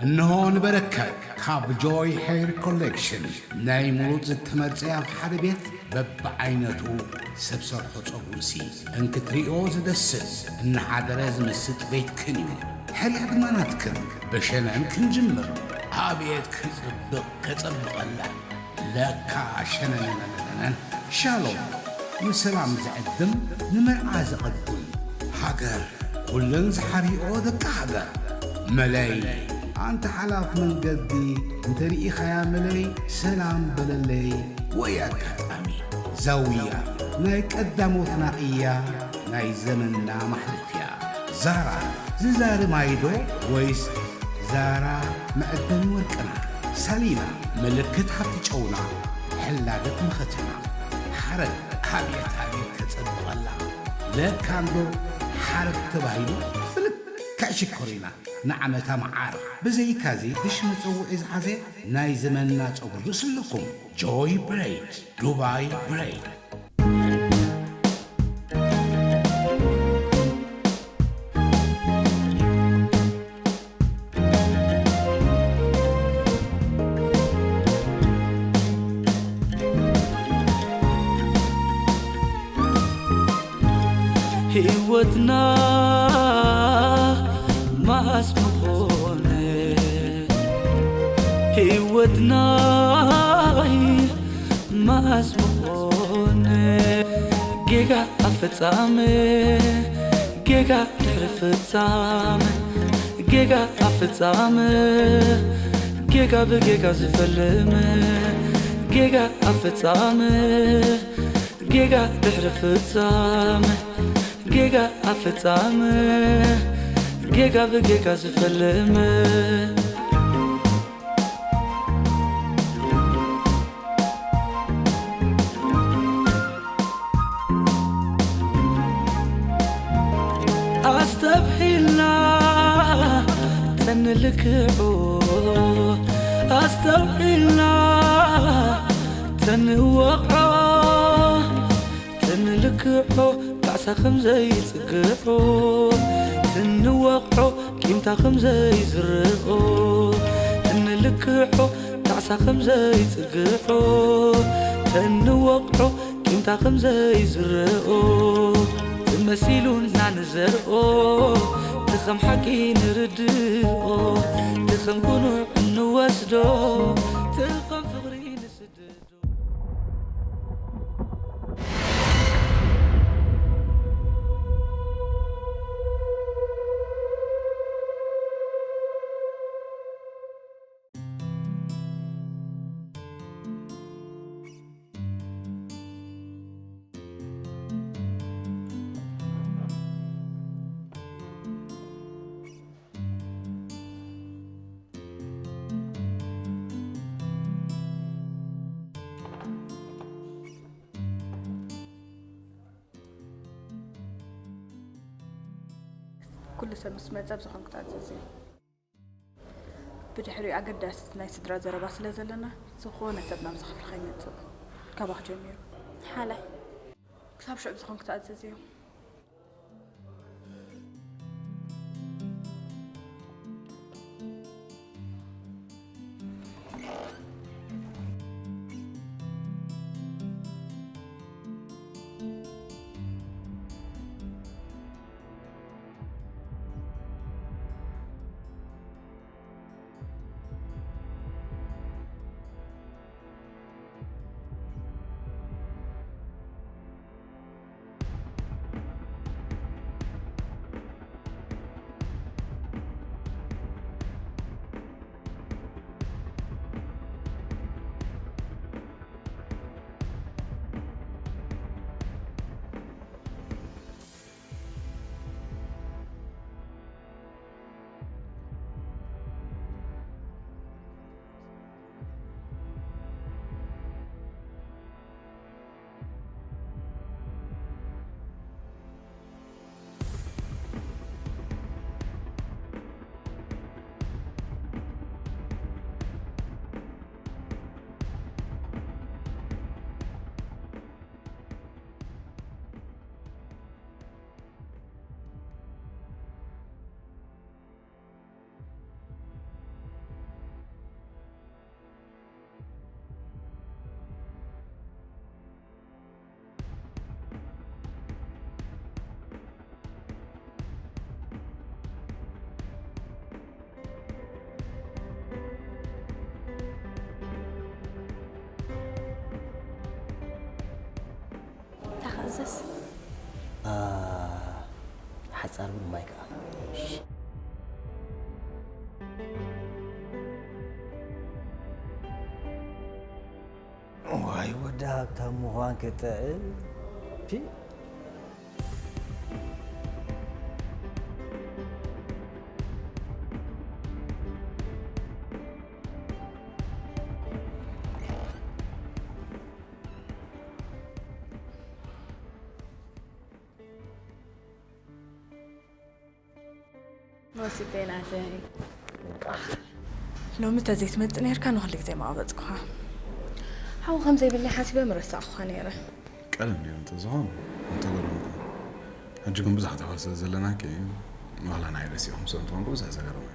እንሆ ንበረከት ካብ ጆይ ሄር ኮሌክሽን ናይ ምሩፅ ዝተመርፀ ኣብ ሓደ ቤት በብዓይነቱ ሰብ ሰርሖ ፀጉርሲ እንክትሪኦ ዝደስስ እናሓደረ ዝምስጥ ቤትክን እዩ። ሕርያ ድማ ናትክን። ብሸነን ክንጅምር። ኣቤት ክፅብቕ ከፀብቐላ ለካ ሸነነነነነን። ሻሎም ንሰላም ዝዕድም ንመርዓ ዘቐድም። ሃገር ኩለን ዝሓርኦ ደቂ ሃገር። መለይ ኣንተ ሓላፍ መንገዲ እንተርኢኻያ መለይ ሰላም በለለይ። ወይ ኣጋጣሚ ዛውያ ናይ ቀዳሞትና እያ ናይ ዘመንና ማሕለፍያ። ዛራ ዝዛሪ ማይዶ ወይስ ዛራ መዕደኒ ወርቅና? ሳሊና ምልክት ሃብቲ ጨውና ሕላገት መኸተና። ሓረግ ኣብየት ኣብየት ከጸብቐላ ለካንዶ ሓረግ ተባሂሉ ብልክዕ ሽኮሪና ንዓመታ መዓር። ብዘይካዚ ድሽ መጸውዒ ዝሓዘ ናይ ዘመንና ጸጉሪ ርእሲ ኣለኩም። ጆይ ብሬድ ዱባይ ብሬድ። ህይወትና ማስ ምኾነ ህይወትና ማስ ምኾነ ጌጋ ኣፈጻመ ጌጋ ድሕሪ ፍጻመ ጌጋ ኣፈጻመ ጌጋ ብጌጋ ዝፈልመ ጌጋ ኣፈጻመ ጌጋ ድሕሪ ፍጻመ ጌጋ ኣፈጻመ ጌጋ ብጌጋ ዝፈልመ ኣስተብሂልና ተንልክዑ ኣስተብሂልና ተንወቕዖ ተንልክዖ ጣዕሳ ከም ዘይጽግዖ ተንወቕዖ ቂምታ ከም ዘይዝርኦ ተንልክዖ ጣዕሳ ከም ዘይጽግዖ ተንወቕዖ ቂምታ ከም ዘይዝርኦ ትመሲሉና ንዘርኦ ትኸም ሓቂ ንርድኦ ትኸም ጉኑዕ እንወስዶ ትኸም ፍቕሪ ንስድዶ ኩሉ ሰብ ምስ መጸ ብዝኾንኩ ተኣዘዝዮ። ብድሕሪኡ ኣገዳሲ ናይ ስድራ ዘረባ ስለ ዘለና ዝኾነ ሰብ ናብዚ ክፍሊ ከይመጽእ። ካባኽ ጀሚሩ። ሓላይ። ክሳብ ሽዑ ብዝኾንኩ ተኣዘዝዮ። እሰስ። ሓፃር እውን ማይ ከዓ። ዋይ ወዲ ሃብታም ምዃን ክጥዕም። ፒ። ወሲፈይ ናተይ። ሎሚ ተዘይትመጽእ ነርካ ንኹሉ ግዜ ምቐበጽኩኻ። ሓው ከም ዘይብለይ ሓሲበ ምረሳዕኩኻ ነይረ። ቀደም ነይሩ እንተዝኾን ምተገረምኩ። ሕጂ ግን ብዙሓት ኣሕዋት ስለ ዘለናኪ ዋላ ንዓይ ረሲዕኩም ስለ እንትኾንኩ ብዙሕ ዘገረመ።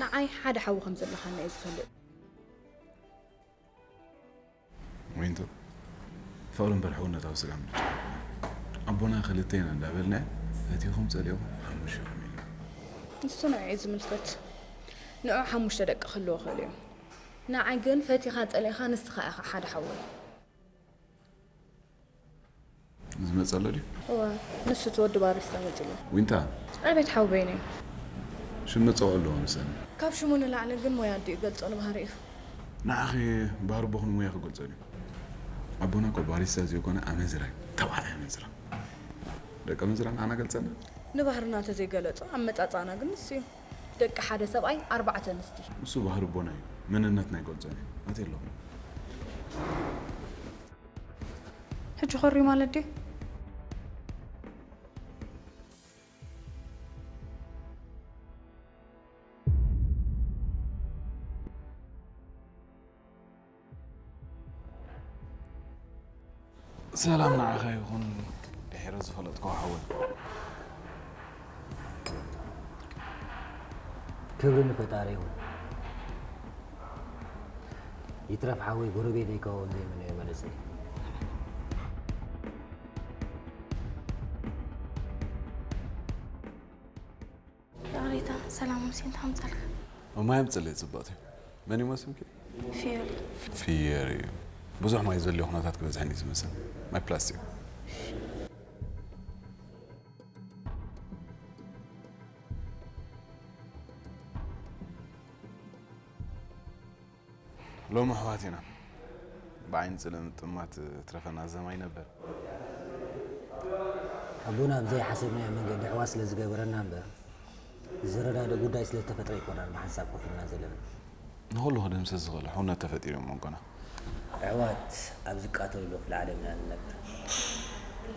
ንዓይ ሓደ ሓዊ ከም ዘለኻኒ እየ ዝፈልጥ። ወይንቶ ፍቕሪ እምበር ሕውነት ኣብ ስጋ ምርጫ ኣይኮነን። ኣቦና ክልቴና እንዳበልና ፈቲኹም ጸሊኹም ሓሙሽኹም ኢልና። ንሱ ንዕኡ እዩ ዝምልከት። ንዑ ሓሙሽተ ደቂ ክህልዎ ይኽእሉ እዮም። ንዓይ ግን ፈቲኻ ጸሊእኻ ንስኻ ኢኻ ሓደ ሓወይ። ዝመጸ ኣሎ ድዩ? እወ፣ ንሱ እቲ ወዲ ባሪስታ መጺሉ። ዊንታ፣ ኣቤት ሓውበይነይ። ሽም መጸውዒ ኣለዎ መሰለኒ። ካብ ሽሙ ንላዕሊ ግን ሞያ ኣዲኡ ይገልጾ ንባህሪኡ። ንዓኺ ባህሪ ኣቦኺ ንሞያ ክገልጾ ድዩ? ኣቦና እኮ ባሪስታ ዘይኮነ ኣመንዝራ እዩ። ተባዕ ኣመንዝራ። ደቂ ኣመንዝራ ንዓና ገልጸና። ንባህርና እንተዘይገለጾ ኣመጻጽኣና ግን ንሱ እዩ። ደቂ ሓደ ሰብኣይ ኣርባዕተ ኣንስቲ። ንሱ ባህሪ ኣቦና እዩ። መንነትና ይገልጾ እዩ። ኣትየ ኣለኹ። ሕጂ ኾሪ ማለት ድዩ? ሰላም ንዓኻ ይኹን ድሒረ ዝፈለጥክዎ ሓወይ። ክብሪ ንፈጣሪ ይኹን። ይትረፍ ሓወይ ጎረቤተይ ክኸውን ዘይምነዮ መለሰይ። ይቕሬታ ሰላም ሙሴ እንታይ ኣምጻልካ? ማይ ኣምጽለይ ጽብቕቲ። መን እዩ ስምኪ? ፍዮሪ። ፍየር እዩ። ብዙሕ ማይ ዘድልዮ ኩነታት ክበዝሐኒ እዩ ዝመስል። ማይ ፕላስቲክ። ሎሚ ኣሕዋት ኢና። ብዓይኒ ጽልኢ ምጥማት ትረፈና ዘማይ ነበር። ኣቦና ብዘይሓሰብናዮ መንገዲ ኣሕዋት ስለ ዝገበረና እምበር ዝረዳድእ ጉዳይ ስለ ዝተፈጥረ ኣይኮናን ብሓንሳብ ኮፍ ኢልና ዘለና። ንኹሉ ክድምስስ ዝኽእል ሕውነት ተፈጢሩ ኣብ መንጎና። ኣሕዋት ኣብ ዝቃተሉሉ ክፍለ ዓለም ኢና ንነብር።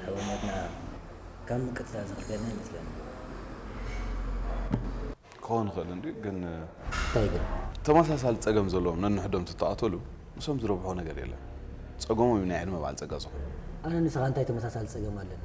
ሕውነትና ካብ ምቅትታል ዝኽልከልና ይመስለኒ። ክኸውን ይኽእል እንድዩ ግን እንታይ ግን? ተመሳሳሊ ጸገም ዘለዎም ነንሕዶም ትተኣተሉ ምስኦም ዝረብሖ ነገር የለን። ጸገሞም እዩ ናይ ዕድመ በዓል ጸጋ ዝኾኑ። ኣነ ንስኻ እንታይ ተመሳሳሊ ጸገም ኣለና?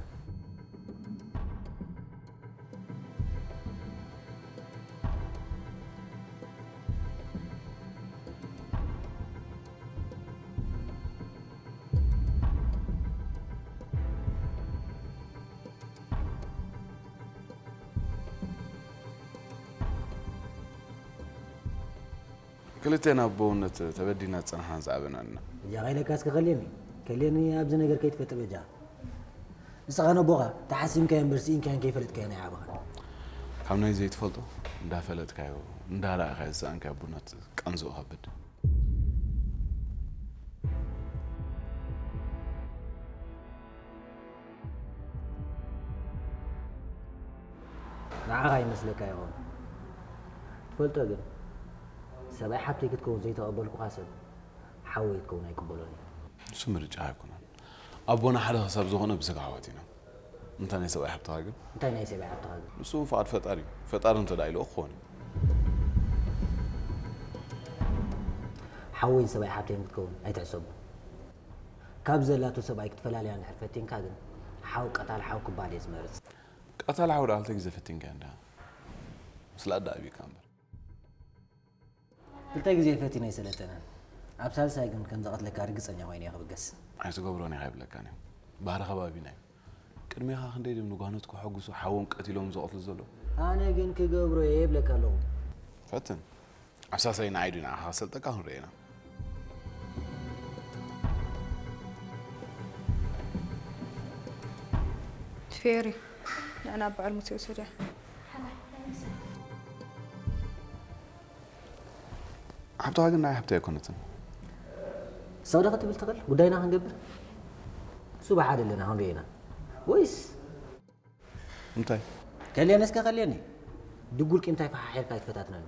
ክልቴና ብእውነት ተበዲና ዝጸናሕናን ዝዓበናን ኢና። በጃኻ ኢለካ እስከ ከልየኒ፣ ከልየኒ ኣብዚ ነገር ከይትፈጥር በጃኻ። ንስኻ ነቦኻ ተሓሲምካዮ እምበር ስኢንካዮን ከይፈለጥካዮ ኣይዓበኻን። ካብ ናይ ዘይትፈልጦ እንዳፈለጥካዮ እንዳረኣኻዮ ዝሰኣንካዮ ብእውነት ቃንዝኡ ከብድ። ንዓኻ ይመስለካ ይኸውን። ትፈልጦ ግን ሰብኣይ ሓብተይ ክትከውን ዘይተቐበልኩኻ ሰብ ሓወይ ክትከውን ኣይቅበሎን እየ። ንሱ ምርጫ ኣይኮነን። ኣቦና ሓደ ክሳብ ዝኾነ ብስጋ ኣሕዋት ኢና። እንታይ ናይ ሰብኣይ ሓብትኻ ግን? እንታይ ናይ ሰብኣይ ሓብትኻ ግን? ንሱ እውን ፍቓድ ፈጣሪ እዩ። ፈጣሪ እንተ ደኣ ኢልዎ ክኸውን እዩ። ሓወይን ሰብኣይ ሓብተይን ክትከውን ኣይትሕሰቦ። ካብ ዘላቶ ሰብኣይ ክትፈላልያ እንድሕር ፈቲንካ ግን ሓው ቀታል ሓው ክበሃል እየ ዝመርጽ። ቀታል ሓው ደኣ ክልተ ግዜ ፈቲንካዮ እንድኻ? ምስላ ኣደ ኣቢካ እምበር። ክልተ ግዜ ፈቲነ ኣይሰለጠነን። ኣብ ሳልሳይ ግን ከም ዝቐትለካ ርግጸኛ ኮይነ እየ ክብገስ። ኣይትገብሮን ኢኻ ይብለካን እዮም። ባህሪ ከባቢና እዩ። ቅድሜኻ ክንደይ ድም ንጓኖት ከሐጉሱ ሓዎም ቀቲሎም ዝቐትሉ ዘለዉ? ኣነ ግን ክገብሮ እየ ይብለካ ኣለኹ። ፈትን። ኣብ ሳልሳይ ንዓይ ድዩ ንዓኻ ክሰልጠካ ክንርኢ ኢና። ፌሪ፣ ንዕና በዓል ሙሴ ውሰድያ። ሓብትኻ ግን ንዓይ ሓብተይ ኣይኮነትን። ሰው ዶ ክትብል ትኽእል? ጉዳይና ክንገብር? ሱባሕ ኣለና ክንርኢ ኢና። ወይስ እንታይ? ከልየኒ እስከ ከልየኒ። ድጉል ቂምታ ይፈሓሒርካ ኣይትፈታትነኒ።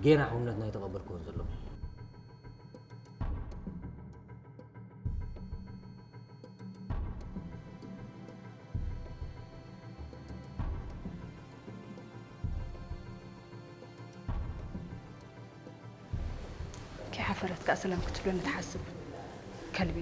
ጌና ሕውነትና ኣይተቐበልክዎን ዘሎ። ከይሓፈረትካ ሰላም ክትብለኒ ትሓስብ ከልቢ።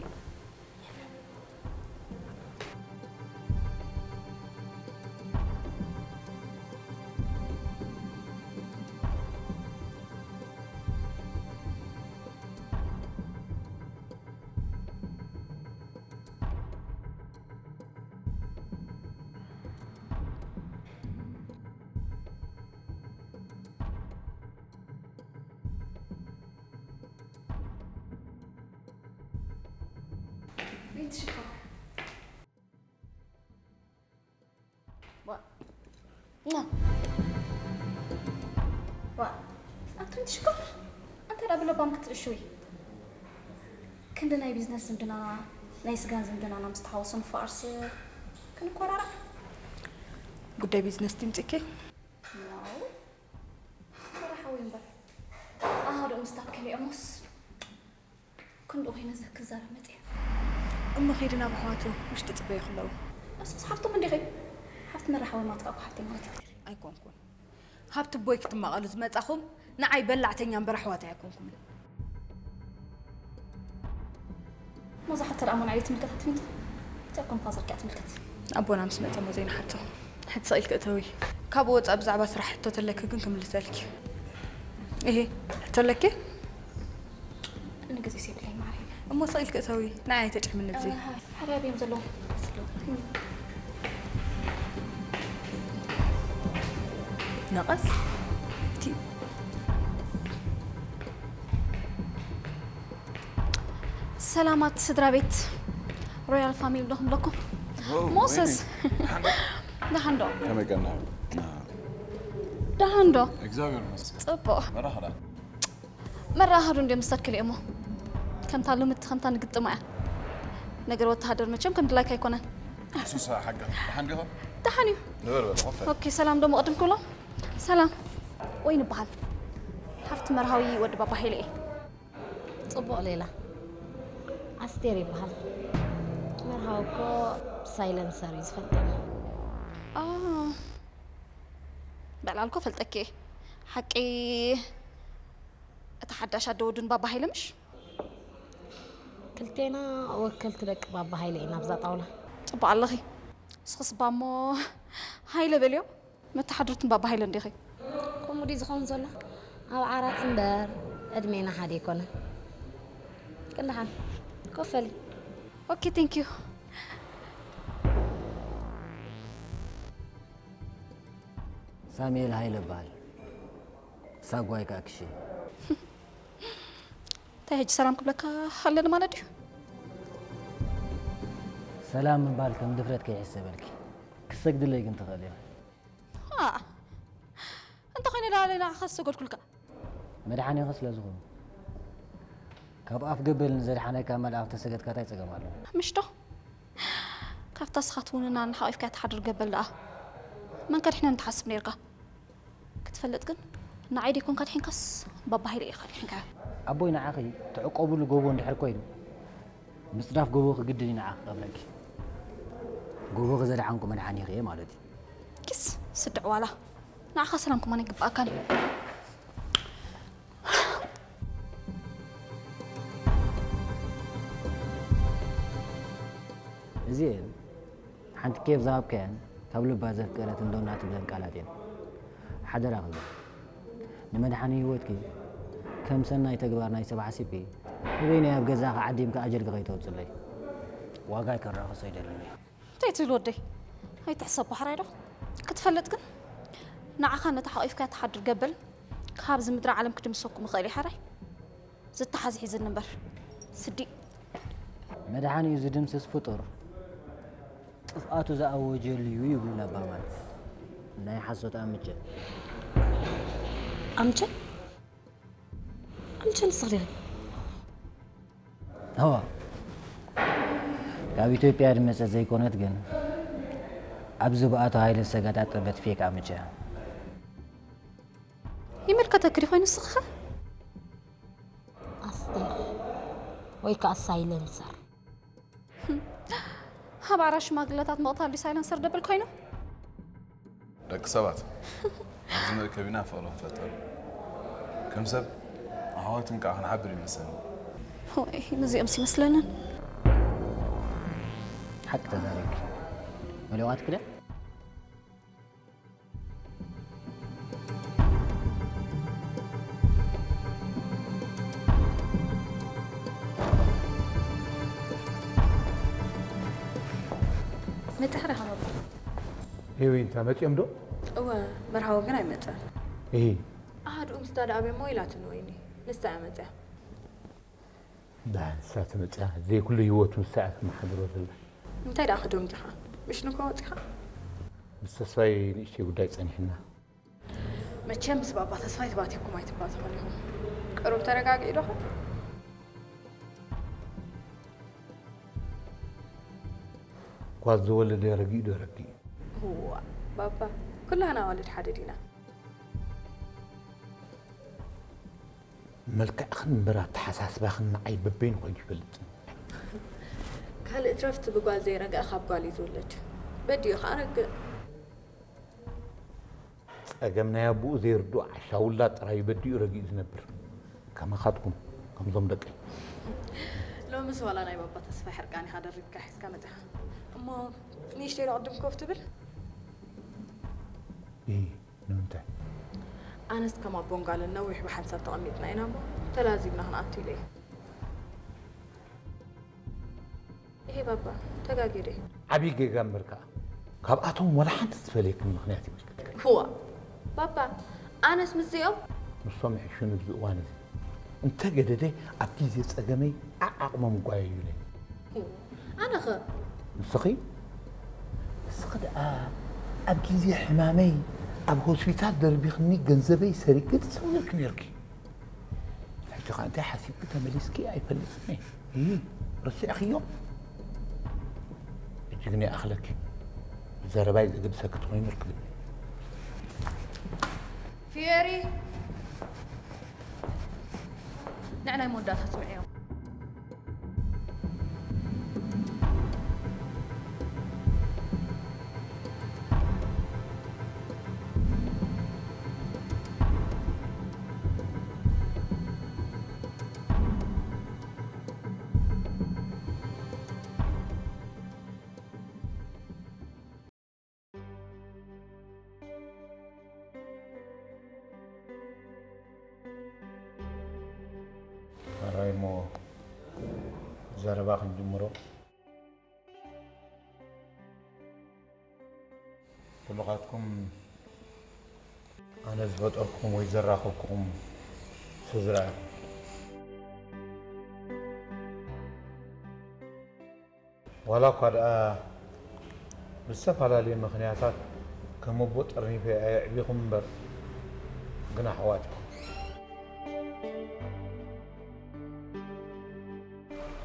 ዋ። ዋ። ኣቱም ትሽኮር። ኣንተ ደኣ ብለባም ክትእሽዊ። ክንዲ ናይ ቢዝነስ ዝምድናና፣ ናይ ስጋን ዝምድናና ምስ ተሓወሰ ንፋርስ ክንኮራረዕ። ጉዳይ ቢዝነስ ድምፅኪ? ናው። መራሓዊ እምበር። ኣሃ፣ ደኡ ምስታት ከሊኦሞስ። ክንዱ ኮይነ ዘክዛረብ መጽያ። እሞ ኸይዲ ናብ ኣሕዋቱ ውሽጢ ጽበዩ ከለዉ። እሱስ ሓፍቶም እንዲኺ። ሓፍቲ መራሓዊ ማትካ እኮ ሓፍቲ ማለት እዩ። ኣይኮንኩን። ሃብቲ ቦይ ክትማቐሉ ዝመጻኹም ንዓይ በላዕተኛ እምበር ኣሕዋት ኣይኮንኩምን። ሞዛ ሓታ ደኣ ሞን ዓሊ ትምልከት ኣትሚቱ። እንታይ ኮን ፋዘር ኪያ ትምልከት? ኣቦና ምስ መጸ ሞ ዘይንሓቶ። ሕቲ ሰቒል ክእተዊ። ካብኡ ወጻእ ብዛዕባ ስራሕ ሕቶ ተለኪ ግን ክምልሰልኪ። እሄ፣ ሕቶ ኣለኪ? ንግዜስ የብለይ ማሪ። እሞ ሰቒል ክእተዊ፣ ንዓይ ኣይተጭሕምኒ እዚ። ሓራብ እዮም ዘለዉ። ነቐስ። እቲ ሰላማት ስድራ ቤት ሮያል ፋሚሊ ዶ ክብለኩም? ሞሰስ። ደሓን ዶ? ከመይ ቀና? ደሓን ዶ? እግዚኣብሔር ይመስገን። ጽቡቕ። መራኽዳ። መራኸዱ እንድዮም ዝሰክል እሞ። ከምታ ሉምቲ ከምታ ንግጥማ እያ። ነገር ወተሃደር መቸም ከም ድላይካ ኣይኮነን። ሱሳ ሓቂ። ደሓን ዲኻ? ደሓን እዩ። ንበር በል፣ ኮፍ በል። ኦኬ፣ ሰላም ዶ መቕድም ክብሎ? ሰላም። ወይ ንበሃል። ሃፍቲ መርሃዊ ወዲ ባባ ሃይለ እየ። ጽቡቕ ሌላ። ኣስቴር ይበሃል። መርሃዊ እኮ ሳይለንሰር እዩ ዝፈልጠኒ። ኣ፣ በላልኮ ፈልጠኪ እየ። ሓቂ እቲ ሓዳሽ ኣደ ወዱን ባባ ሃይለ ምሽ? ክልቴና ወከልቲ ደቂ ባባ ሃይለ ኢና ኣብዛ ጣውላ። ጽቡቕ ኣለኺ። ንስኽስ ባሞ ሃይለ በልዮ። መተሓድርትን ባባ ሃይለ እንዲኺ። ከምኡ ድዩ ዝኸውን ዘሎ? ኣብ ዓራት እምበር ዕድሜና ሓደ ኣይኮነን። ግን ደሓን ኮፍ በሊ። ኦኬ፣ ቴንክ ዩ። ሳሙኤል ሃይለ እበሃል። ሳጓይ ከኣ ክሺ። እንታይ ሕጂ ሰላም ክብለካ ኣለኒ ማለት ድዩ? ሰላም ምባል ከም ድፍረት ከይሕሰበልኪ። ክሰግድለይ ግን ትኽእሊ ኢኺ። ሃ! እንተኾይነ ደኣ ንዓኻ ዝሰገድኩልካ። መድሓኒኺ ስለ ዝኾኑ። ካብ ኣፍ ገበል ንዘድሓነካ መልኣኽ ተሰገድካ እንታይ ጸገም ኣለዎ? ምሽ ዶ? ካብታ ስኻ ትውንና ንሓቒፍካ ትሓድር ገበል ደኣ መን ከድሕነኒ ትሓስብ ነይርካ? ክትፈልጥ ግን ንዓይ ደይኮንካ ድሒንካስ ባባ ሃይለ ኢኻ ድሒንካዮ። ኣቦይ ንዓኺ ትዕቆብሉ ጎቦ እንድሕር ኮይኑ፣ ምጽዳፍ ጎቦኺ ግድን እዩ ንዓኺ ክቐብረኪ። ጎቦኺ ዘድሓንኩ መድሓኒኺ እየ ማለት እዩ። ኪስ ስድዕ ዋላ ንዓኻ ሰላም ከማን ኣይግብኣካን። እዚኤን ሓንቲ ኬፍ ዝሃብካየን ካብ ልባ ዘፍቀረት እንዶ እናትብለን ቃላት እየን። ሓደራኺ ግን ንመድሓኒ ህይወትኪ ከም ሰናይ ተግባር ናይ ሰብ ሓሲብኪ፣ ንበይነይ ኣብ ገዛኺ ዓዲምኪ ኣጀልኪ ከይተውፅለይ። ዋጋ ከራኽሶ ኣይደልን እየ። እንታይ ትብል ወደይ? ኣይትሕሰብ ባሕራይ ዶ? ክትፈልጥ ግን ንዓኻ ነታ ሓቂፍካያ ትሓድር ገበል ካብዚ ምድሪ ዓለም ክድምሰኩም ይኽእል እዩ ሓራይ። ዝተሓዝ ሒዝኒ እምበር ስዲ። መድሓኒኡ ዝድምስስ ፍጡር ጥፍኣቱ ዝኣወጀሉ እዩ ይብሉና ኣባ ማለት። ናይ ሓሶት ኣምቸ። ኣምቸ? ኣምቸ ንስኽ ዲኺ? እዋ፣ ካብ ኢትዮጵያ ዝመጸት ዘይኮነት ግን፣ ኣብዚ ብኣቶ ሃይለ ዝተገጣጠመት ፌክ ኣምቸ። ይምልከተኪ ዲዩ ኮይኑ ንስኺ ኸ? ኣስቴር ወይ ከኣ ሳይለንሰር። ሃባራ ሽማግለታት ምቕታል ድዩ ሳይለንሰር ደብል ኮይኑ? ደቂ ሰባት ኣብዚ መእከቢና ፍቕሪ ክንፈጥር ከም ሰብ ኣሕዋትን ከዓ ክንሓብር ይመስለኒ። ወይ ነዚኦምስ ይመስለንን። ሓቂ ተዛሪብኪ። መሊዋትኪ ድያ? መጻሕሪ ሃበባ። ሄዊ፣ እንታ መጺኦም ዶ? እወ፣ መርሃዊ ግን ኣይመጸን። እሂ። ኣሃድኡ ምስዳ ደኣ ኣበይ እሞ ኢላትኒ ወይኒ። ንሳ እያ መጺኣ። ደሓን ንሳ ትመጽኣ፣ ዘይኩሉ ህይወቱ ንሳ እያ ተመሓድሮ ዘላ። እንታይ ደኣ ክደንጊኻ? ምሽ ንኮ ወጺኻ? ምስ ተስፋይ ንእሽተይ ጉዳይ ጸኒሕና። መቸም ምስ ባባ ተስፋይ ተባቲኩም ኣይትባተኹን ኢኹም። ቅሩብ ተረጋግኢ ዶ ኸ? ጓል ዝወለደ ረጊኡ ዶ ረጊኡ? እዋ፣ ባባ፣ ኩላህና ኣዋልድ ሓደ ዲና። መልክዕኽን እምበር ኣተሓሳስባኽን ንዓይ በበይኑ ኮይኑ ይፈልጥኒ። ካልእ ትረፍ እቲ ብጓል ዘይረግአ ካብ ጓል እዩ ዝውለድ። በዲኡ ኸኣ ረግእ። ጸገም ናይ ኣቦኡ ዘይርድኦ ዓሻ ውላድ ጥራይ እዩ በዲኡ ረጊኡ ዝነብር። ከማኻትኩም፣ ከምዞም ደቀይ። ሎምስ ዋላ ናይ ባባ ተስፋይ ሕርቃን ኢኻ ደሪብካ ሒዝካ መጺኻ። እሞ ንእሽተይ ዶ ቅድም ኮፍ ትብል? እይ፣ ንምንታይ? ኣነስ ከም ኣቦን ጓልን ነዊሕ ብሓንሳብ ተቐሚጥና ኢና እሞ ተላዚብና ክንኣቱ ኢለ እየ። እሄ ባባ፣ ተጋግየ ድየ? ዓብዪ ጌጋ እምበር ከኣ፣ ካብኣቶም ዋላ ሓንቲ ዝፈልየክን ምኽንያት የመልክትክን። ህዋ፣ ባባ፣ ኣነስ ምስዚኦም? ንሶም ይሕሹኒ ኣብዚ እዋን እዚ። እንተገደደ ኣብ ግዜ ጸገመይ ዓዓቕሞም እጓየዩለይ። ኣነኸ? ንስኺ? ንስኺ ደኣ ኣብ ግዜ ሕማመይ ኣብ ሆስፒታል ደርቢኽኒ ገንዘበይ ሰሪቂ ትጽውርኪ ነርኪ። ሕጂ ኸኣ እንታይ ሓሲብኪ ተመሊስኪ ኣይፈልጥን እየ። እይ፣ ረሲዕኽዮ? ሕጂ ግን ይኣኽለኪ። ዘረባይ ዘገድሰኪ ተኾይኑ ርክብኒ። ፊየሪ፣ ንዕ ናይ መወዳእታ ስምዕዮ። ሕራይ እሞ ዘረባ ክንጅምሮ። ኩልኻትኩም ኣነ ዝፈጠርኩኹም ወይ ዘራኸብኩኹም ስድራ ኢኹም። ዋላ እኳ ደኣ ብዝተፈላለየ ምኽንያታት ከም ኣቦ ጠርኒፈ ኣየዕቢኹም እምበር፣ ግን ኣሕዋት ኢኹም።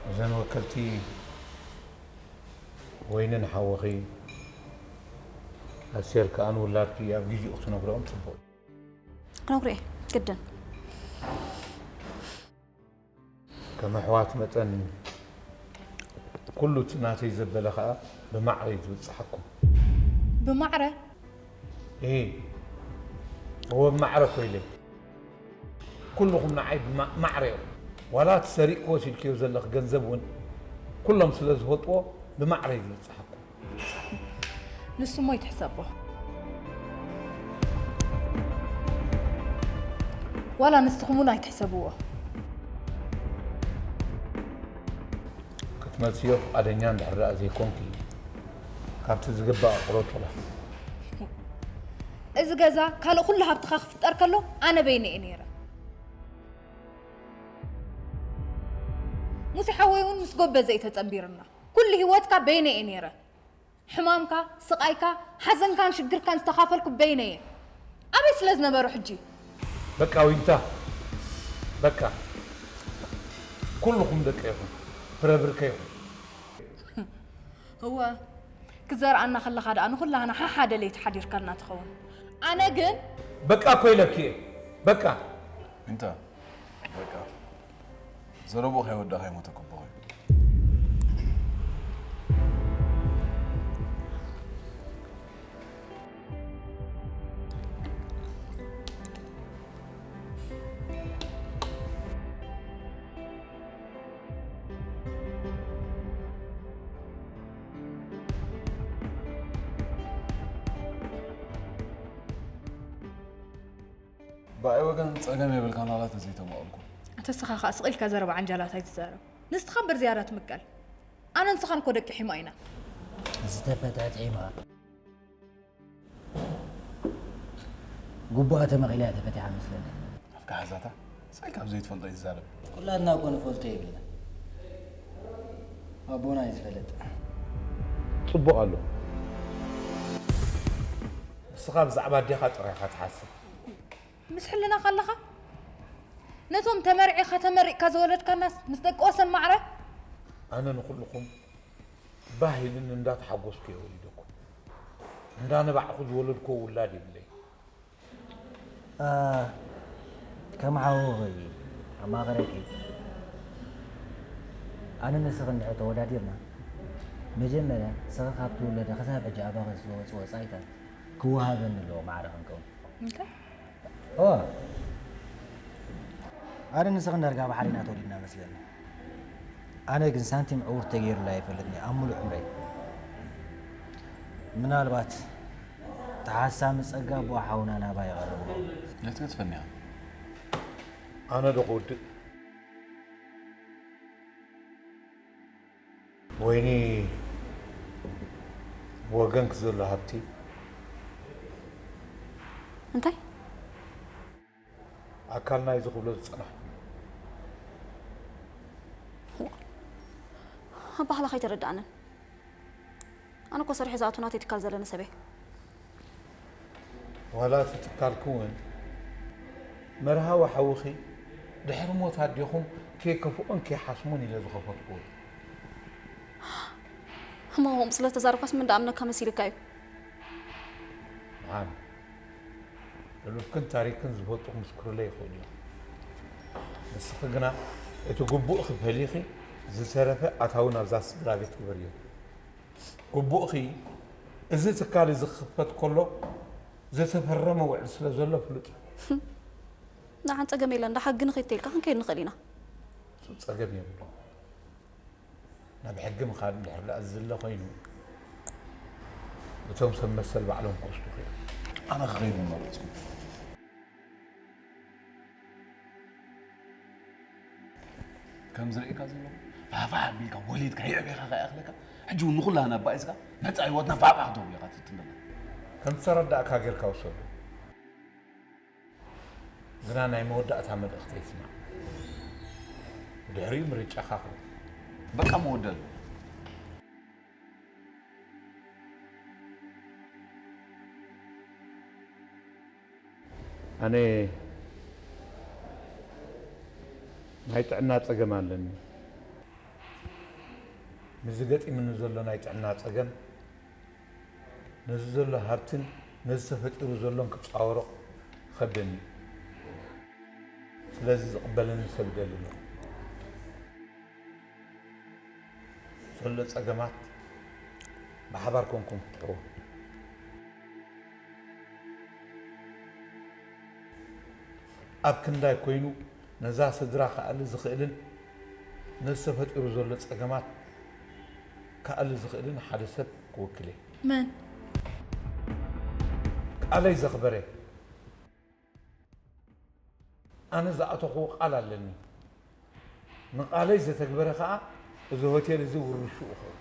እዘን ወከልቲ ወይኒ ንሓወኺ፣ ኣስቴር ከኣ ንውላድኪ ኣብ ግዜኡ ክትነግርኦም ጽቡቕ እዩ። ክነግሮ እየ፣ ግድን። ከም ኣሕዋት መጠን፣ ኩሉ እቲ ናተይ ዘበለ ኸኣ ብማዕረ እዩ ዝብጽሓኩም። ብማዕረ? እሂ፣ እወ፣ ብማዕረ እኮ ኢለ። ኩልኹም ንዓይ ብማ-፣ ማዕረ ኢኹም። ዋላ እቲ ሰሪቕኪ ወሲድክዮ ዘለኺ ገንዘብ እውን ኩሎም ስለ ዝፈልጥዎ ብማዕረ እዩ ዝብጽሓኩም። ንሱ እሞ ይትሕሰቦ። ዋላ ንስኹም እውን ኣይትሕሰብዎ። ክትመልስዮ ፍቓደኛ እንድሕር ደኣ ዘይኮንኪ፣ ካብቲ ዝግባእ ቁረጹላ። እዚ ገዛ ካልእ ኩሉ ሃብትኻ ክፍጠር ከሎ ኣነ በይነ እየ ነይረ። ሙሴ ሓወይ እውን ምስ ጎበዘ እዩ ተጸንቢርና። ኩሉ ህይወትካ በይነ እየ ነይረ። ሕማምካ፣ ስቓይካ፣ ሓዘንካን ሽግርካን ዝተኻፈልኩ በይነ እየ። ኣበይ ስለ ዝነበሩ ሕጂ? በቃ ዊንታ፣ በቃ። ኩልኹም ደቂ ኢኹም፣ ፍረ ብርከ ኢኹም። እወ፣ ክዘርኣና ከለኻ ደኣ ንኹላህና ሓሓደ ለይቲ ሓዲርካልና ትኸውን። ኣነ ግን በቃ እኮ ኢለኪ እየ። በቃ። ዊንታ፣ በቃ። ዘረብኡ ከይወዳእካዮ ሞተ ከቦ ኮይኑ። ብኣይ ወገን ጸገም የብልካን፣ ዋላ ተዘይተማቐልኩ። ኣታ ንስኻ ኸኣ ስቕ ኢልካ ዘረባ ዓንጃላት ኣይትዛረብ። ንስኻ እምበር ዝያዳ ትምቀል። ኣነ ንስኻን እኮ ደቂ ሒማ ኢና። ዝተፈትሐት ሒማ ግቡኣ ተመቒላ እያ ተፈቲሓ መስለኒ። ኣፍካ ሓዛታ፣ ስቕ ኢልካ ኣብ ዘይትፈልጦ እዩ ዝዛረብ። ኩላትና እኮ ንፈልጦ የብልና። ኣቦና እዩ ዝፈልጥ። ጽቡቕ ኣሎ። ንስኻ ብዛዕባ ኣዴኻ ጥራይ ኢኻ ትሓስብ። ምስ ሕልናኻ ኣለኻ? ነቶም ተመርዒኻ ተመሪቕካ ዝወለድካናስ ምስ ደቂ ወሰን ማዕረ? ኣነ ንኹልኹም ባህ ኢሉኒ እንዳተሓጎስኩ እየ ወሊደኩም። እንዳነባዕኹ ዝወለድክዎ ውላድ የብለይ። አ፣ ከም ሓውኺ ኣማኽረኪ፣ ኣነ ንስኺ እንድሕር ተወዳዲርና፣ መጀመርያ ንስኺ ካብ ትውለዲ ክሳብ ሕጂ ኣባኺ ዝወፁ ወፃኢታት ክወሃበኒ ኣለዎ፣ ማዕረ ክንከውን። እንታይ? ኦ፣ ኣነ ንስኽን ዳርጋ ባሕሪ ኢና ተወሊድና መስለኒ። ኣነ ግን ሳንቲም ዕውር ተገይሩላ ኣይፈልጥን እየ ኣብ ሙሉእ ዕምረይ። ምናልባት ተሓሳሚ ጸጋ ኣቦ ሓውና ናባይ ይቐርብ ይኸውን። ነቲ ክትፈኒ ኢኻ። ኣነ ዶ ክውድእ? ወይኒ ብወገንኪ ዘሎ ሃብቲ እንታይ? ኣካል ናይዚ ክብሎ ዝጸናሕኩ። ኣባህላ ከይተረድኣንን። ኣነ እኮ ሰሪሑ ዝኣቱ ናተይ ትካል ዘለኒ ሰብ እየ። ዋላ እቲ ትካልኪ እውን መርሃዊ ሓውኺ ድሕሪ ሞት ኣዴኹም ከይከፍኦን ከይሓስሞን ኢለ ዝኸፈትኩዎ እዩ። እሞ ከምኡ ስለ ዝተዛረብካስ መን ደኣምነካ መሲልካ እዩ? መሓን፣ ሕሉፍክን ታሪክን ዝፈልጡ ክምስክሩለይ ይኽእሉ እዮም። ንስኺ ግና እቲ ግቡእኺ ፈሊኺ ዝተረፈ ኣታዊ ናብዛ ስድራ ቤት ግበርዮ። ግቡእኺ፣ እዚ ትካል እዚ ክኽፈት ከሎ ዝተፈረመ ውዕል ስለ ዘሎ ፍሉጥ እዩ። ንዓን ጸገም የለን፣ ደሓር ግን ንኸይድ ተይልካ ክንከይድ ንኽእል ኢና። እሱ ጸገም የብሉን። ናብ ሕጊ ምኻድ እንድሕር ደኣ ዝዝለ ኮይኑ፣ እቶም ሰብ መሰል ባዕሎም ክወስዱኺ እዮም። ኣነ ክኸይድ ምመረጽኩ። ከም ዝርእየካ ዘለኹ ፋፋ ኣቢልካ ወሊድካ የዕቤኻ ከይኣኽለካ፣ ሕጂ እውን ንኹላህና ኣባኢስካ ነጻ ህይወትና ፋፋ ክትህቡ ኢኻ ትፍትን ዘለኻ። ከም ዝተረዳእካ ጌርካ ውሰዶ። ግና ናይ መወዳእታ መልእኽተይ ስማዕ። ብድሕሪኡ ምርጫኻ ኹን። በቃ መወደል። ኣነ ናይ ጥዕና ጸገም ኣለኒ። ምስዚ ገጢሙኒ ዘሎ ናይ ጥዕና ጸገም፣ ነዚ ዘሎ ሃብትን ነዚ ተፈጢሩ ዘሎን ክጻወሮ ይኸብደኒ እዩ። ስለዚ ዝቕበለኒ ሰብ ይደሊ ኣለኹ። ዘሎ ጸገማት ብሓባር ኮንኩም ፍትሕዎ። ኣብ ክንዳይ ኮይኑ ነዛ ስድራ ክኣሊ ዝኽእልን ነዚ ተፈጢሩ ዘሎ ጸገማት ክኣሊ ዝኽእልን ሓደ ሰብ ክውክል እየ። መን? ቃለይ ዘኽበረ። ኣነ ዝኣተኹዎ ቃል ኣለኒ። ንቃለይ ዘተግበረ ከኣ እዚ ሆቴል እዚ ውርሹ ይኸውን።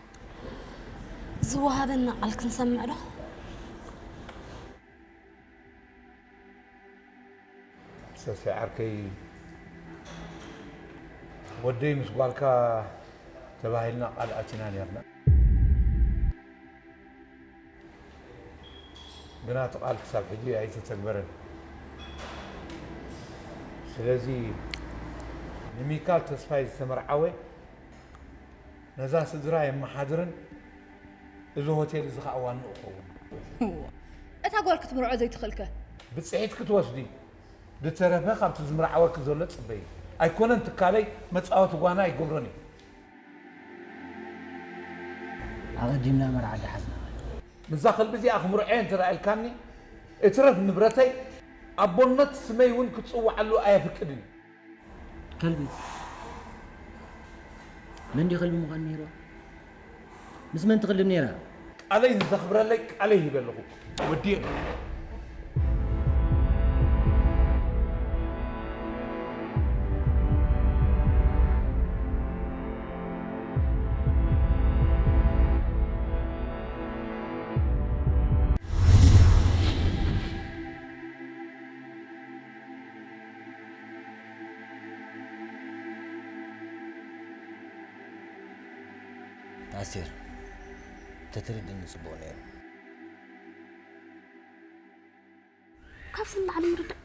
ዝወሃበና ቃል ክንሰምዕ ዶ? ሰስያ ዓርከይ፣ ወደይ ምስ ጓልካ ተባሂልና ቃል ኣቲና ነርና። ግና እቲ ቃል ክሳብ ሕጂ ኣይተተግበረን። ስለዚ ንሚካል ተስፋይ ዝተመርዓወ ነዛ ስድራ የመሓድርን እዚ ሆቴል እዚ ከዓ ዋንኡ ክኸውን። እታ ጓል ክትምርዖ ዘይትኽእልከ? ብፅሒት ክትወስዲ፣ ብተረፈ ካብቲ ዝምርዓወኪ ዘሎ ፅበይ። ኣይኮነን ትካለይ መፃወቲ ጓና ኣይገብሮን እዩ። ኣቐዲምና መርዓ ዳሓዝና። ምዛ ከልቢ እዚኣ ክምርዖ እንተረኣልካኒ እትረፍ ንብረተይ ኣቦነት ስመይ እውን ክትፅውዓሉ ኣየፍቅድን እዩ። ከልቢ መን ድዩ ከልቢ ምዃን ነይርዋ? ምስ መን ትኽልም ነይራ? ቃለይ ንዘኽብረለይ ቃለይ ሂበ ኣለኹ። ወዲኤ። ኣስቴር፣ ተተረድእኒ ጽቡቕ ነይሩ። ካብዚ ንላዕሊ ምርዳእ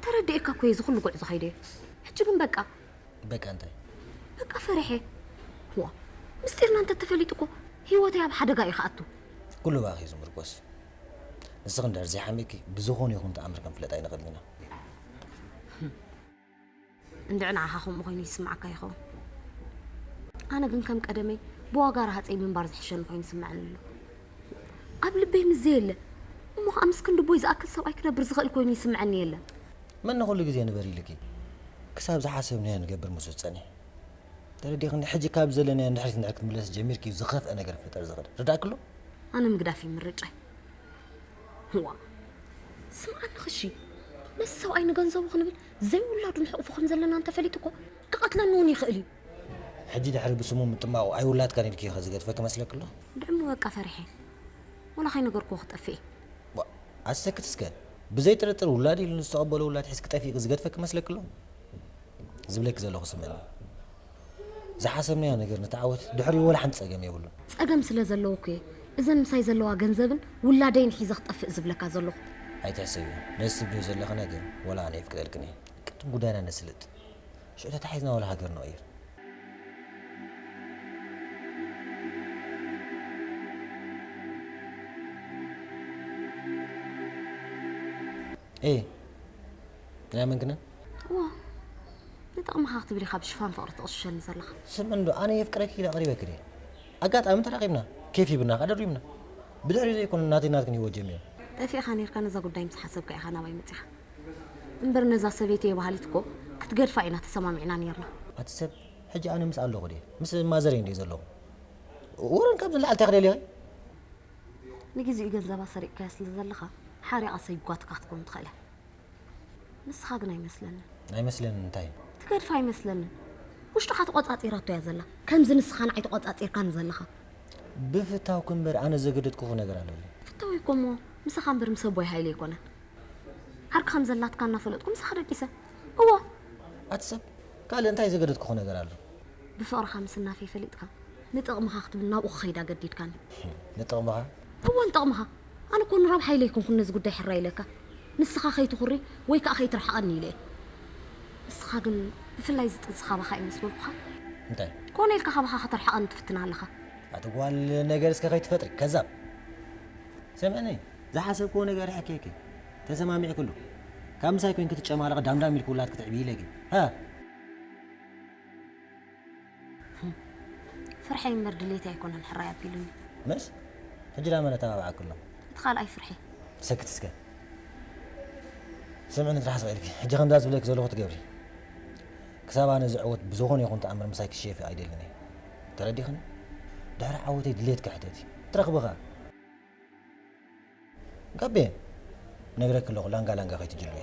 ተረዲኤካ እኮ እየ እዚ ኩሉ ጉዕዞ ከይደ። ሕጂ ግን በቃ በቃ እንታይ? በቃ ፈሪሐ። ዋ ምስጢርና እንተተፈሊጡ እኮ ህይወተይ ኣብ ሓደጋ እዩ ክኣቱ። ኩሉ ብኣኺ እዩ ዝምርኮስ። ንስኺ እንድሕር ዘይሓሚእኪ ብዝኾነ ይኹን ተኣምር ክንፍለጥ ኣይንኽእልን ኢና። እንድዒ ንዓኻ ከምኡ ኮይኑ ይስምዓካ ይኸውን። ኣነ ግን ከም ቀደመይ ብዋጋ ረሃፀይ ምንባር ዝሕሸኒ ኮይኑ ይስምዓኒ ኣሎ። ኣብ ልበይ ምስ ዘየለ እሞ ከዓ ምስ ክንዲ ቦይ ዝኣክል ሰብኣይ ክነብር ዝኽእል ኮይኑ ይስምዓኒ የለን። መን ንኹሉ ግዜ ንበር ኢልኪ? ክሳብ ዝሓሰብናዮ ንገብር ምስ ዝጸንሕ። ተረዲእክኒ? ሕጂ ካብ ዘለናዮ ንድሕሪት እንድሕር ክትምለስ ጀሚርኪ እዩ ዝኸፍአ ነገር ክፍጠር ዝኽእል። ርዳእክሎ? ኣነ ምግዳፍ እዩ ምርጫይ። ዋ ስምዓኒ ክሺ፣ ነዚ ሰብኣይ ንገንዘቡ ክንብል ዘይውላዱ ንሕቕፎ ከም ዘለና እንተፈሊጡ እኮ ክቐትለኒ እውን ይኽእል እዩ። ሕጂ ድሕሪ ብስሙ ምጥማቑ ኣይውላድካን ኢልኪ ኢኸ ዝገድፈኪ መስለክሎ? ድዕሙ በቃ ፈሪሐ። ወላ ከይነገርክዎ ክጠፍእ እየ። ዋ፣ ኣሰክት እስከ። ብዘይ ጥርጥር ውላድ ኢሉ ንዝተቐበሎ ውላድ ሒዝኪ ጠፊእኪ ዝገድፈኪ መስለክሎ? ዝብለኪ ዘለኹ ስምዕኒ። ዝሓሰብናዮ ነገር ንተዓወት ድሕሪኡ ወላ ሓንቲ ጸገም የብሉን። ጸገም ስለ ዘለዎ እኮ እየ እዘን ምሳይ ዘለዋ ገንዘብን ውላደይን ሒዘ ክጠፍእ ዝብለካ ዘለኹ። ኣይትሕሰቢ፣ ነዚ ትብልዮ ዘለኺ ነገር ወላ ኣነ የፍቅደልክን እየ። ቅድም ጉዳይና ነስልጥ። ሽዑ ተታሒዝና ወላ ሃገር ንቕይር። ኤ ግና መን ክነን? እዋ ንጥቕምኻ ክትብል ኢኻ ብሽፋን ፍቕሪ ትቕሽሸኒ ዘለኻ። ስምዒ እንዶ ኣነ የፍቅረኪ ኢለ ኣቕሪበኪ ድየ? ኣጋጣሚ ተራኺብና ኬፍ ሂብና ከዓ ደሪብና። ብድሕሪኡ ዘይኮነ ናተይ ናትክን ህይወት ጀሚሩ። ጠፊእኻ ነይርካ ነዛ ጉዳይ ምስ ሓሰብካ ኢኻ ናባይ መጺኻ። እምበር ነዛ ሰበይቲ እየ በሃሊት እኮ ክትገድፋ ኢና ተሰማሚዕና ነይርና። ኣቲ ሰብ ሕጂ ኣነ ምስ ኣለኹ ድየ? ምስ ማዘረይ እንድየ ዘለኹ። ወረን ካብዚ ንላዕሊ እንታይ ክደልየ? ንግዜኡ ገንዘባ ሰሪቕካያ ስለ ዘለኻ ሓሪቓ ሰይጓትካ ክትከውን ትኽእል እያ። ንስኻ ግን ኣይመስለንን። ኣይመስለንን እንታይ? ትገድፋ ኣይመስለንን። ውሽጥኻ ተቖጻጺራቶ እያ ዘላ። ከምዚ ንስኻ ንዓይ ተቖጻጺርካኒ ዘለኻ። ብፍታውኪ እምበር ኣነ ዘገደድኩኺ ነገር ኣሎ ድዩ? ፍታወይ እኮ እሞ ምሳኻ እምበር ምስ ኣቦይ ሃይለ ኣይኮነን። ዓርኪ ከም ዘላትካ እናፈለጥኩ ምሳኻ ደቂሰ። እወ። ኣቲ ሰብ ካልእ እንታይ ዘገደድኩኺ ነገር ኣሎ? ብፍቕርኻ ምስናፈይ ፈሊጥካ ንጥቕምኻ ክትብል ናብኡ ክኸይድ ኣገዲድካኒ። ንጥቕምኻ? እወ ንጥቕምኻ። ኣነ እኮ ንረብሓ ኢለ ኣይኮንኩን ነዚ ጉዳይ ሕራይ ኢለካ። ንስኻ ከይትኹሪ ወይ ከኣ ከይትርሕቐኒ ኢለ እየ። ንስኻ ግን ብፍላይ እዚ ጥንሲ ካባኻ እዩ ምስ በልኩኻ። እንታይ? ኮነ ኢልካ ካባኻ ከተርሕቐኒ ትፍትን ኣለኻ። ኣቲ ጓል ነገር እስከ ከይትፈጥሪ ከዛብ። ስምዕኒ፣ ዝሓሰብክዎ ነገር ርሕቂኪ። ተሰማሚዕክሉ። ካብ ምሳይ ኮይንኪ ትጨማለቒ ዳምዳም ኢልኪ ውላድ ክትዕብዪ ኢለኪ። ሃ! ፍርሐይ እምበር ድሌተይ ኣይኮነን ሕራይ ኣቢሉኒ። መስ ሕጂ ዳመ ነተባብዓክሎ። እቲ ካልኣይ ፍርሐይ። ሰክት እስከ። ስምዕኒ ትራሕስ ኢልኪ። ሕጂ ከምዛ ዝብለኪ ዘለኹ ትገብሪ። ክሳብ ኣነ ዝዕወት ብዝኾነ ይኹን ተኣምር ምሳይ ክሸየፍ ኣይደልን እየ። ተረዲኽኒ? ድሕሪ ዓወተይ ድሌትኪ ሕተቲ። ትረኽቢ ኸኣ። ጋቤ ነግረኪ ኣለኹ ላንጋ ላንጋ ከይትጅልዊ።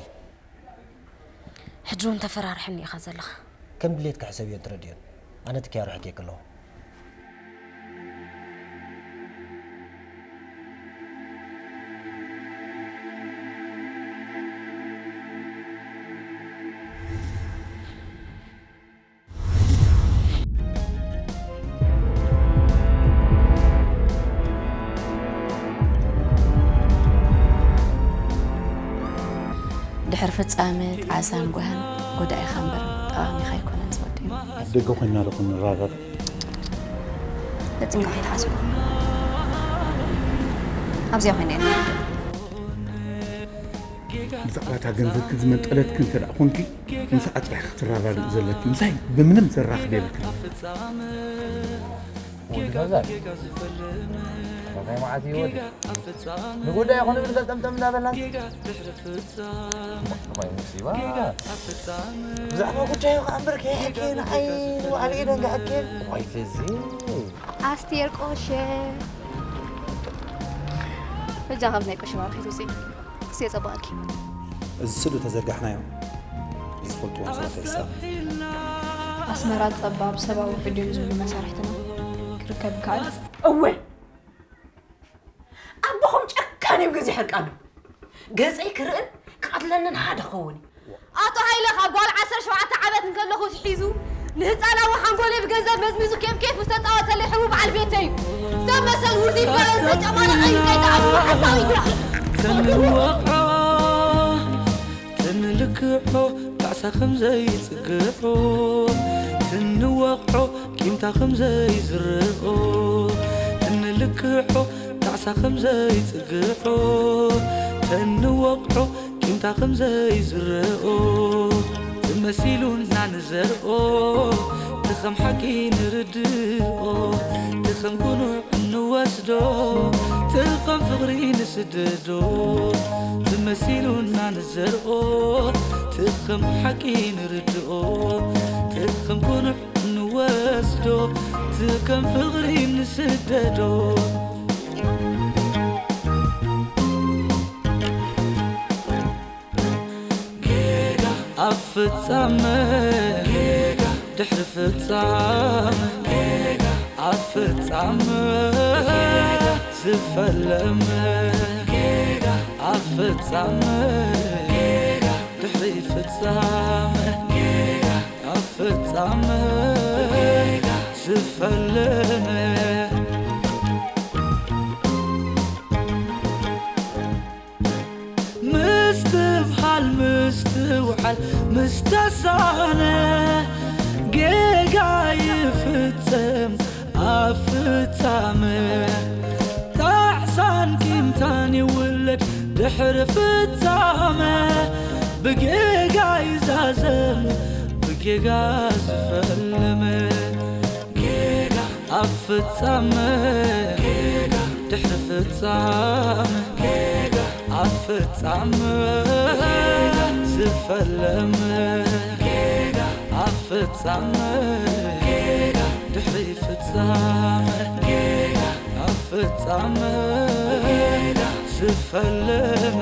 ሕጂ እውን ተፈራርሕኒ ኢኻ ዘለኻ። ከም ድሌትካ ሕሰብዮን ትረድዮን። ኣነ ትኪ ኣርሕቄኪ ኣለኹ። ድሕሪ ፍጻመ ጣዕሳን ጓህን ጎዳኢኻ እምበር ጠቓሚኻ ኣይኮነን ዝወደይ። ኣብ ደገ ኮይና ዶ ክንራዳዳእ? ፈጺምካ ከይትሓስቦ። ኣብዚኣ ኮይና ኢና ንርዳእ። ብዛዕባ እታ ገንዘብኪ ዝመንጠለትኪ እንተ ደኣ ኮንኪ፣ ምስኣ ጥራሕ ክትረዳድእ ዘለኪ፣ ምሳይ ብምንም ዘራኽብ የብልክን። ወዲ ፈዛዝ። እንታይ መዓት እዩ ወዲ? ንጉዳይ ይኹን እብል ገልጠምጠም እንዳበላን። እዋይ ሙሲባ። ብዛዕባ ጉዳዩ ከኣ እምበር ከይሓልከ ንዓይ ንባዕሉ እየ ደንግዓከ። እዋይ ፈዚ። ኣስቴር ቆሸ። በጃ ካብ ናይ ቆሸ ባርኺ ትውፅኢ። ክስ የጸብቐኪ። እዚ ስእሊ ተዘርጋሕናዮ ዝፈልጥዎም ሰባት ኣይስኣን። ኣስመራ ጸባብ ሰብኣዊ ውሑድ እዮም ዝብሉ መሳርሕትና ክርከብ ይከኣል። እወ ኣቦኹም ጨካን እዩ፣ ግዜ ሕርቃኑ ገጸይ ክርእን ክቐትለንን ሓደ ክኸውን እዩ። ኣቶ ሃይለ ካብ ጓል ዓሰርተ ሸውዓተ ዓመት እንከለኹ ሒዙ ንህፃናዊ ሓንጎለይ ብገንዘብ መዝሚዙ ኬፍ ኬፍ ዝተፃወተለይ ሕቡእ በዓል ቤተይ እዩ። ሰብ መሰል ውርዲ ይባላል ዝተጨማለቐ እዩ ከይተኣምኑ ሓሳዊ ግራ። ትንወቕዖ ትንልክዖ ጣዕሳ ከም ዘይጽግዖ ትንወቕዖ ቂምታ ከም ዘይዝርኦ ትንልክዖ ጣዕሳ ከም ዘይጽግዖ ተንወቕዖ ቂምታ ከም ዘይዝርኦ ትመሲሉና ንዘርኦ ትኸም ሓቂ ንርድኦ ትኸም ጉኑዕ እንወስዶ ትኸም ፍቕሪ ንስደዶ ትመሲሉና ንዘርኦ ትኸም ሓቂ ንርድኦ ትኸም ጉኑዕ ንወስዶ ትኸም ፍቕሪ ንስደዶ ጌጋ ኣብ ፍጻመ ጌጋ ድሕሪ ፍጻመ ጌጋ ኣብ ፍጻመ ጌጋ ዝፈለመ ጌጋ ኣብ ፍጻመ ጌጋ ድሕሪ ፍጻመ ጌጋ ኣብ ፍጻመ ጌጋ ዝፈለመ ምስትብሃል ምስትውዓል ምስተሳነ ጌጋ ይፍጸም ኣብ ፍጻመ ጣዕሳን ቂምታን ይውለድ ድሕሪ ፍጻመ ብጌጋ ይዛዘም ብጌጋ ዝፈለመ ጌጋ ኣብ ፍጻመ ጌጋ ድሕሪ ፍጻመ ጌጋ ኣብ ፍጻመ ጌጋ ዝፈለመ ጌጋ ኣብ ፍጻመ ጌጋ ድሕሪ ፍጻመ ጌጋ ኣብ ፍጻመ ጌጋ ዝፈለመ